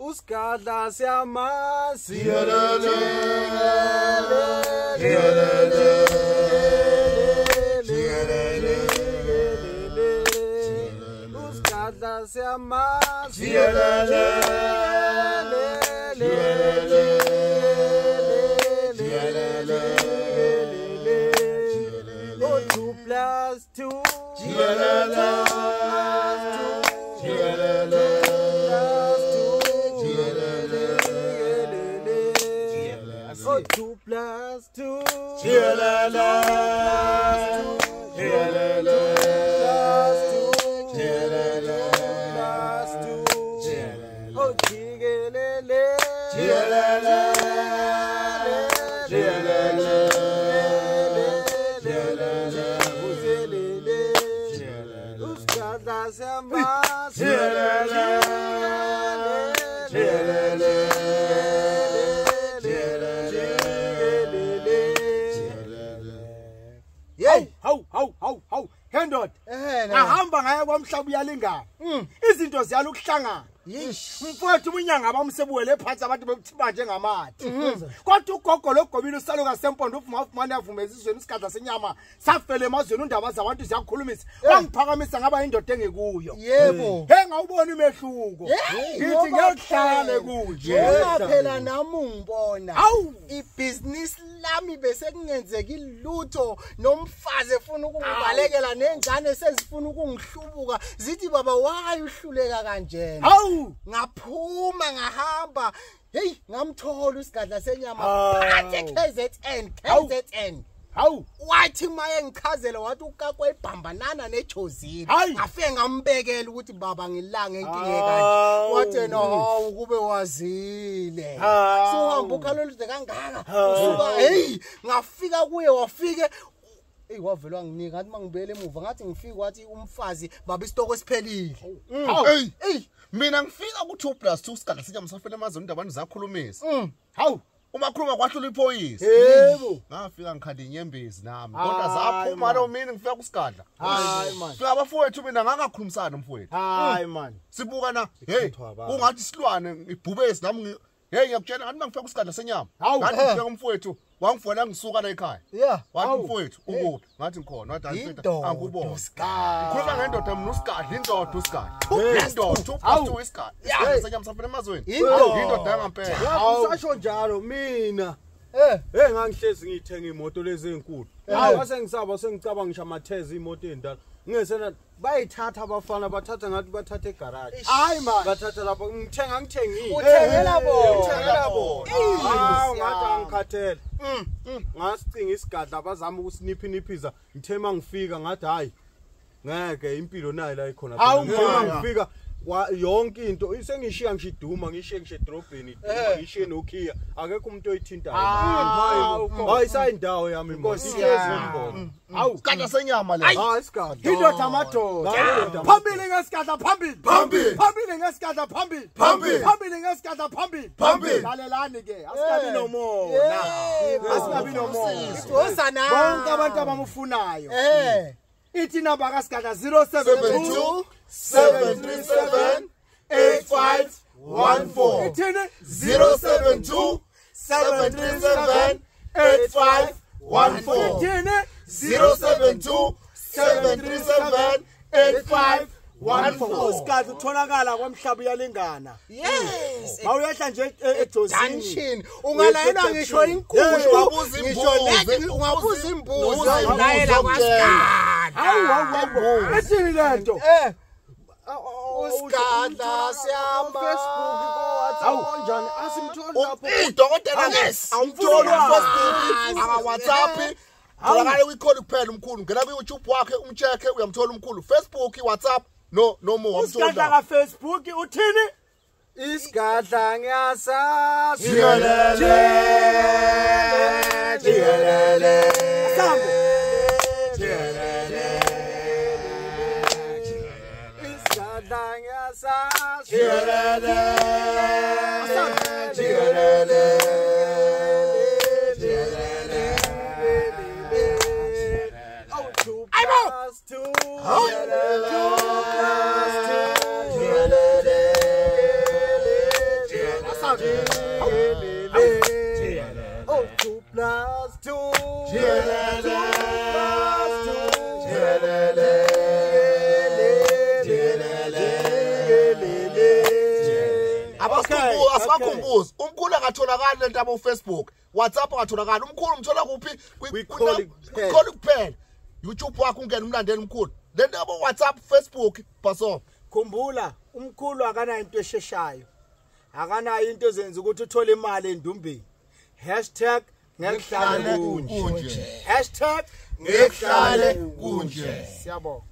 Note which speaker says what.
Speaker 1: Usigadla siyamazi. Usigadla siyamazi. Oh, 2 + 2. 2 + 2. Oh, 2 + 2. 2 + 2. Oh, jigelele. Usigadla siyamazi.
Speaker 2: Hawu hawu hawu hawu hendoda, ahamba ngaye kwamhlaba uyalingana, izinto ziyala ukuhlangana. Mfowethu ubunyanga bamsebuwele phansi abantu bebuthiba njengamathi. Kodwa ugogo logobile usalo kaSempondo uvuma uvumane avume ezizweni isigadla senyama safele emazweni undaba zabantu ziyakhulumisa. Wangiphakamisa ngaba indoda engikuyo.
Speaker 3: Yebo.
Speaker 2: Hey ngawubona umehluko. Ngithi ngiyohlale kunje.
Speaker 3: Ngoba phela nami ungibona. Ibhizinisi lami bese kungenzeki lutho nomfazi efuna ukungibalekela nengane sezifuna ukungihlubuka zithi baba why uhluleka kanjena.
Speaker 2: Hawu.
Speaker 3: Ngaphuma ngahamba, hey ngamthola usigadla senyama phathe KZN KZN.
Speaker 2: Hawu.
Speaker 3: Wathi maye ngichazela wathi ukakwe ibhambanana nejozini. Ngafike ngambekela ukuthi baba ngilanga enkinge kanje. Wathi yena hawu kube wazile. So hamba ukhalolude kangaka. Usuka hey ngafika kuye wafike Ey wavela wanginika ngathi mangibuyele emuva ngathi ngifika wathi umfazi baba isitoko siphelile.
Speaker 4: Hey hey mina ngifika ku 2 + 2 sigadla senyama safela emazweni indaba zakhulumisa.
Speaker 2: Hawu.
Speaker 4: Uma khuluma kwahlula iphoyisa.
Speaker 2: Yebo.
Speaker 4: Ngafika ngikhanda inyembezi nami kodwa zaphuma lo mina ngifika kusigadla.
Speaker 2: Hayi man.
Speaker 4: Fika abafowethu mina ngangakhulumisana mfowethu.
Speaker 2: Hayi man.
Speaker 4: Sibuka na hey ungathi silwane ibhubesi nami hey ngiyakutshela ngathi mangifika kusigadla senyama. Ngathi ngifika umfowethu wangifona ngisuka la ekhaya. Wathi mfowethu ukuphi? Ngathi ngikhona. Wathi angifika angikubona. Ngikhuluma ngendoda mina usigadla indoda usigadla. Indoda 2 + 2 isigadla. Isigadla senyama safela emazweni. Indoda yangampela.
Speaker 1: Lapho usasho njalo mina. Hey ngangihlezi ngithenga imoto lezi ezinkulu. Hawu sengisaba sengicabanga ngisho amathezi imoto endala. Ngesena bayithatha abafana bathatha ngathi bathatha egarage.
Speaker 2: Hayi man.
Speaker 1: Bathatha lapho ngithenga ngithengile.
Speaker 3: Uthengela bona.
Speaker 1: Uthengela bona. Hawu ngathi angikhathele. Ngasicinga isigadla bazama ukusiniphiniphiza. Ngithe mangifika ngathi hayi ngeke impilo nayo la ikhona. Ngithe mangifika yonke into sengishiya ngishiduma ngishiye ngishe edrobheni iduma ngishiye noKia akekho umuntu oyithintayo. Hayi sayindawo yami inkosi yami.
Speaker 4: Hawu sigadla senyama le.
Speaker 1: Hayi sigadla.
Speaker 2: Indoda amadoda. Phambili ngesigadla phambili.
Speaker 4: Phambili.
Speaker 2: Phambili ngesigadla phambili.
Speaker 4: Phambili.
Speaker 2: Phambili ngesigadla phambili.
Speaker 4: Phambili.
Speaker 2: Lalelani ke asingabi nomona. Asingabi nomona. Bonke abantu abamufunayo. Ithi namba kaSigadla 072
Speaker 4: 737 8514.
Speaker 2: Ithini?
Speaker 4: 072 737 8514.
Speaker 2: Ithini?
Speaker 4: 072 737 8514.
Speaker 2: Usigadla utholakala kwamhlaba uyalingana.
Speaker 3: Yes.
Speaker 2: Mawuyehla nje ejozini.
Speaker 3: Ungalayelwa ngisho inkukhu, ngisho ungabuza imbuzi ulayela kwaSigadla.
Speaker 2: Hawu hawu. Ethini lento?
Speaker 3: Usigadla siyama
Speaker 1: Facebook ko WhatsApp kanjani asimtholi lapho
Speaker 4: udokotela ngesi awumtholi ku Facebook aka WhatsApp tholakala kwi-call kuphela umkhulu ngena ku YouTube wakhe umcheck uyamthola umkhulu Facebook WhatsApp no no more wamthola.
Speaker 2: Usigadla ka Facebook uthini?
Speaker 1: Isigadla ngiyasazi.
Speaker 4: Jikelele jikelele
Speaker 2: Asambe.
Speaker 4: Jikelele
Speaker 1: Isigadla ngiyasazi.
Speaker 4: Jikelele jikelele jikelele.
Speaker 1: Oh, 2 + 2. 2 + 2. Jikelele. Oh, 2 + 2. 2 + 2. Jikelele.
Speaker 4: Asibakhumbuze umkhulu akatholakali lento abo Facebook, WhatsApp akatholakali. Umkhulu umthola kuphi?
Speaker 1: Kwikholi
Speaker 4: kuphela. YouTube wakho ungena umlandeli umkhulu. Lento abo WhatsApp, Facebook, baso.
Speaker 2: Khumbula umkhulu akanayo into esheshayo. Akanayo into ezenza ukuthi uthole imali endumbeni. #ngekuhlale kunje. #ngekuhlale kunje. Siyabonga.